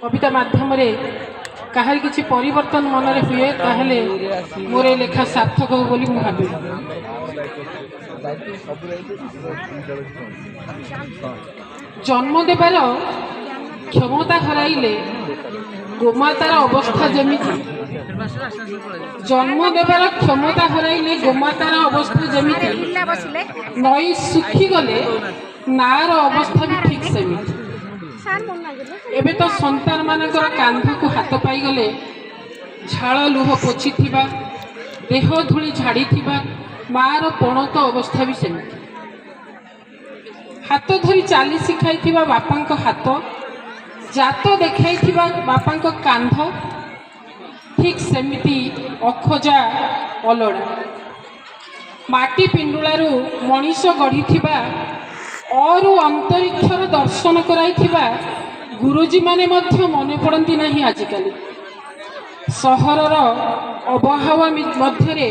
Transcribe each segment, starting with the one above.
କବିତା ମାଧ୍ୟମରେ କାହାରି କିଛି ପରିବର୍ତ୍ତନ ମନରେ ହୁଏ, ତାହେଲେ ମୋର ଏ ଲେଖା ସାର୍ଥକ ହେବ ବୋଲି ମୁଁ ଭାବିବି। ଜନ୍ମ ଦେବାର କ୍ଷମତା ହରାଇଲେ ଗୋମାତାର ଅବସ୍ଥା ଯେମିତି, ଜନ୍ମ ଦେବାର କ୍ଷମତା ହରାଇଲେ ଗୋମାତାର ଅବସ୍ଥା ଯେମିତି, ନଈ ଶୁଖିଗଲେ ନାଁର ଅବସ୍ଥା ବି ଠିକ୍ ସେମିତି। ଏବେ ତ ସନ୍ତାନମାନଙ୍କର କାନ୍ଧକୁ ହାତ ପାଇଗଲେ ଝାଳ ଲୁହ ପୋଛିଥିବା, ଦେହ ଧୂଳି ଝାଡ଼ିଥିବା ମାଆର ପଣତ ଅବସ୍ଥା ବି ସେମିତି। ହାତ ଧରି ଚାଲି ଶିଖାଇଥିବା ବାପାଙ୍କ ହାତ, ଜାତ ଦେଖାଇଥିବା ବାପାଙ୍କ କାନ୍ଧ ଠିକ୍ ସେମିତି ଅଖୋଜା ଅଲୋଡ଼ା। ମାଟି ପିଣ୍ଡୁଳାରୁ ମଣିଷ ଗଢ଼ିଥିବା, ଅରୁ ଅନ୍ତରୀକ୍ଷର ଦର୍ଶନ କରାଇଥିବା ଗୁରୁଜୀମାନେ ମଧ୍ୟ ମନେ ପଡ଼ନ୍ତି ନାହିଁ ଆଜିକାଲି। ସହରର ଅବହାୱା ମଧ୍ୟରେ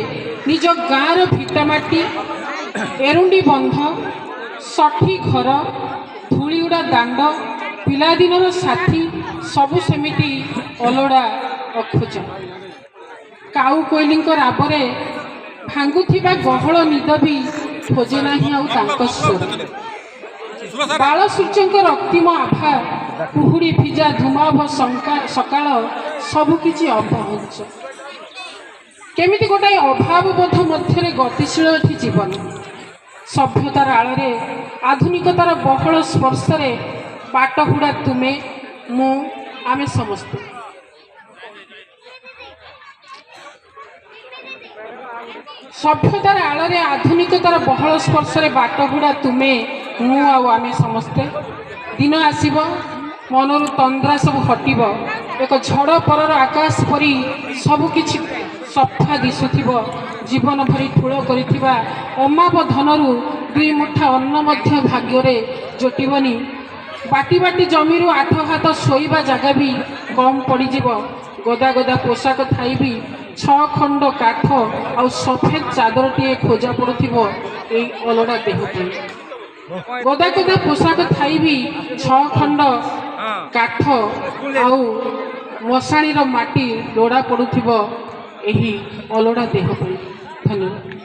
ନିଜ ଗାଁର ଭିଟାମାଟି, ଏରୁଣ୍ଡି ବନ୍ଧ, ଷଠି ଘର, ଧୂଳିଉଡ଼ା ଦାଣ୍ଡ, ପିଲାଦିନର ସାଥୀ ସବୁ ସେମିତି ଅଲୋଡ଼ା ଅଖୋଜା। କାଉ କୋଇଲିଙ୍କ ରାବରେ ଭାଙ୍ଗୁଥିବା ଗହଳ ନିଦ ବି ଖୋଜେ ନାହିଁ ଆଉ ତାଙ୍କ ସ୍ୱର। ବାଳ ସୂର୍ଯ୍ୟଙ୍କ ରକ୍ତିମ ଆଭା, କୁହୁଡ଼ି ଭିଜା ଧୂମାଭ ସକାଳ ସବୁକିଛି ଅପହଞ୍ଚ। କେମିତି ଗୋଟାଏ ଅଭାବବୋଧ ମଧ୍ୟରେ ଗତିଶୀଳ ଏଠି ଜୀବନ। ସଭ୍ୟତାର ଆଳରେ, ଆଧୁନିକତାର ବହଳ ସ୍ପର୍ଶରେ ବାଟହୁଡ଼ା ତୁମେ, ମୁଁ, ଆମେ ସମସ୍ତେ। ସଭ୍ୟତାର ଆଳରେ, ଆଧୁନିକତାର ବହଳ ସ୍ପର୍ଶରେ ବାଟହୁଡ଼ା ତୁମେ, ମୁଁ ଆଉ ଆମେ ସମସ୍ତେ। ଦିନ ଆସିବ, ମନରୁ ତନ୍ଦ୍ରା ସବୁ ହଟିବ, ଏକ ଝଡ଼ ପରର ଆକାଶ ପରି ସବୁକିଛି ସଫା ଦିଶୁଥିବ। ଜୀବନ ଭରି ଠୁଳ କରିଥିବା ଅମାପ ଧନରୁ ଦୁଇ ମୁଠା ଅନ୍ନ ମଧ୍ୟ ଭାଗ୍ୟରେ ଜୋଟିବନି। ବାଟି ବାଟି ଜମିରୁ 8 ହାତ ଶୋଇବା ଜାଗା ବି କମ୍ ପଡ଼ିଯିବ। ଗଦା ଗଦା ପୋଷାକ ଥାଇ ବି 6 ଖଣ୍ଡ କାଠ ଆଉ ସଫେଦ ଚାଦରଟିଏ ଖୋଜା ପଡ଼ୁଥିବ ଏଇ ଅଲୋଡ଼ା ଦେହ ପାଇଁ। ଗଦା ଗଦା ପୋଷାକ ଥାଇ ବି 6 ଖଣ୍ଡ କାଠ ଆଉ ମଶାଣିର ମାଟି ଲୋଡ଼ା ପଡ଼ୁଥିବ ଏହି ଅଲୋଡ଼ା ଦେହ ପାଇଁ। ଧନ୍ୟବାଦ।